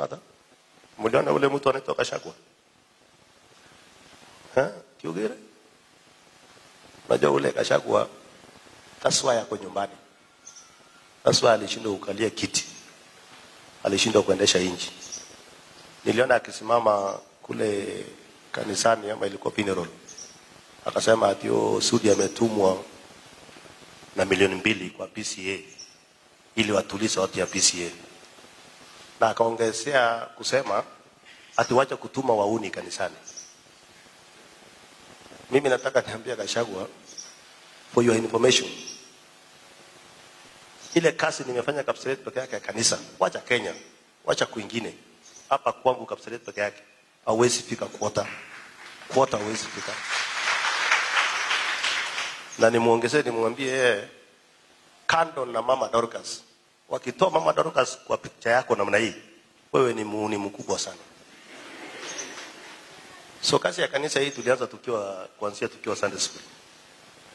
Hata mliona ule mtu anaitwa Gachagua? Ha? Kiugire? Unajua ule Gachagua taswa yako nyumbani. Taswa alishindwa kukalia kiti. Alishindwa kuendesha inchi. Niliona akisimama kule kanisani ama ilikuwa funeral. Akasema ati Sudi ametumwa na 2 milioni kwa PCA ili watulize watu ya PCA. Na akaongezea kusema ati wacha kutuma wauni kanisani. Mimi nataka niambia Gachagua, for your information, ile kazi nimefanya Kapseret peke yake ya kanisa, wacha Kenya, wacha kwingine, hapa kwangu Kapseret peke yake hauwezi fika quarter, quarter hauwezi fika. Na nimuongezee, nimwambie yeye, kando na Mama Dorcas, wakitoa Mama Dorcas kwa picha yako namna hii, wewe ni muuni mkubwa sana. So kazi ya kanisa hii tulianza tukiwa kuanzia tukiwa Sunday school.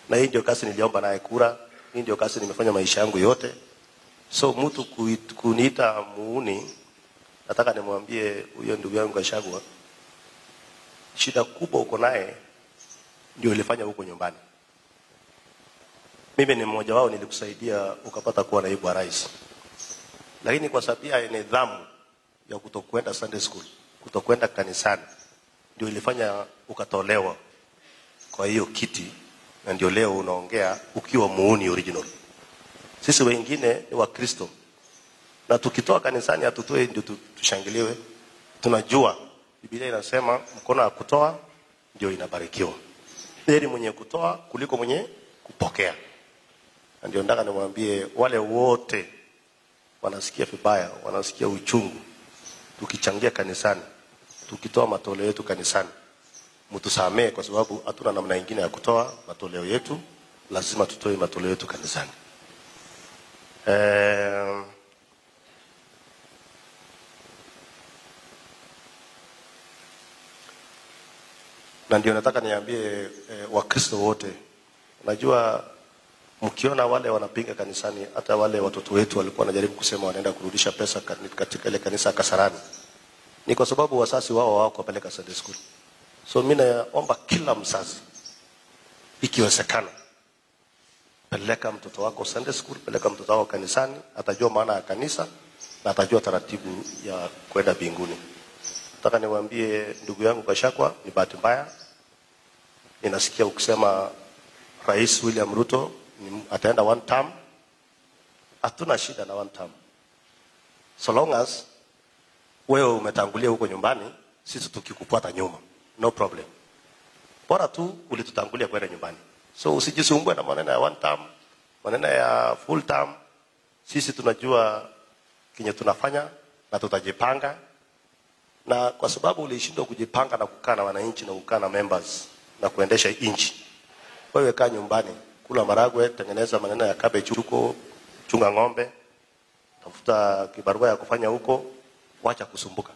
Na hii ndio kazi niliomba naye kura, hii ndio kazi nimefanya maisha yangu yote. So mtu kuniita muuni, nataka nimwambie huyo ndugu yangu Gachagua, shida kubwa uko naye ndio ilifanya huko nyumbani. Mimi ni mmoja wao, nilikusaidia ukapata kuwa naibu wa rais, lakini kwa sababu ya nidhamu ya kutokwenda Sunday school, kutokwenda kanisani, ndio ilifanya ukatolewa kwa hiyo kiti, na ndio leo unaongea ukiwa muuni original. Sisi wengine ni Wakristo, na tukitoa kanisani hatutoe ndio tushangiliwe. Tunajua Biblia inasema mkono wa kutoa ndio inabarikiwa. Heri mwenye kutoa kuliko mwenye kupokea. Na ndio nataka nimwambie wale wote wanasikia vibaya, wanasikia uchungu, tukichangia kanisani, tukitoa matoleo yetu kanisani, mtusamee kwa sababu hatuna namna nyingine ya kutoa matoleo yetu, lazima tutoe matoleo yetu kanisani. Na ndio nataka niambie Wakristo wote, unajua mkiona wale wanapinga kanisani, hata wale watoto wetu walikuwa wanajaribu kusema wanaenda kurudisha pesa katika ile kanisa Kasarani, ni kwa sababu wazazi wao hawakupeleka Sunday school. So mimi naomba kila mzazi, ikiwezekana, peleka mtoto wako Sunday school, peleka mtoto wako kanisani, atajua maana ya kanisa na atajua taratibu ya kwenda mbinguni. Nataka niwaambie ndugu yangu Gachagua, ni bahati mbaya ninasikia ukisema Rais William Ruto ataenda one term. Hatuna shida na one term, so long as wewe umetangulia huko nyumbani, sisi tukikufuata nyuma, no problem. Bora tu ulitutangulia kwenda nyumbani. So usijisumbue na maneno ya one term, maneno ya full term. Sisi tunajua kenye tunafanya na tutajipanga, na kwa sababu ulishindwa kujipanga na kukaa na wananchi na kukaa na members na kuendesha nchi, wewe kaa nyumbani, kula maragwe, tengeneza maneno ya cabbage huko, chunga ng'ombe, tafuta kibarua ya kufanya huko, wacha kusumbuka.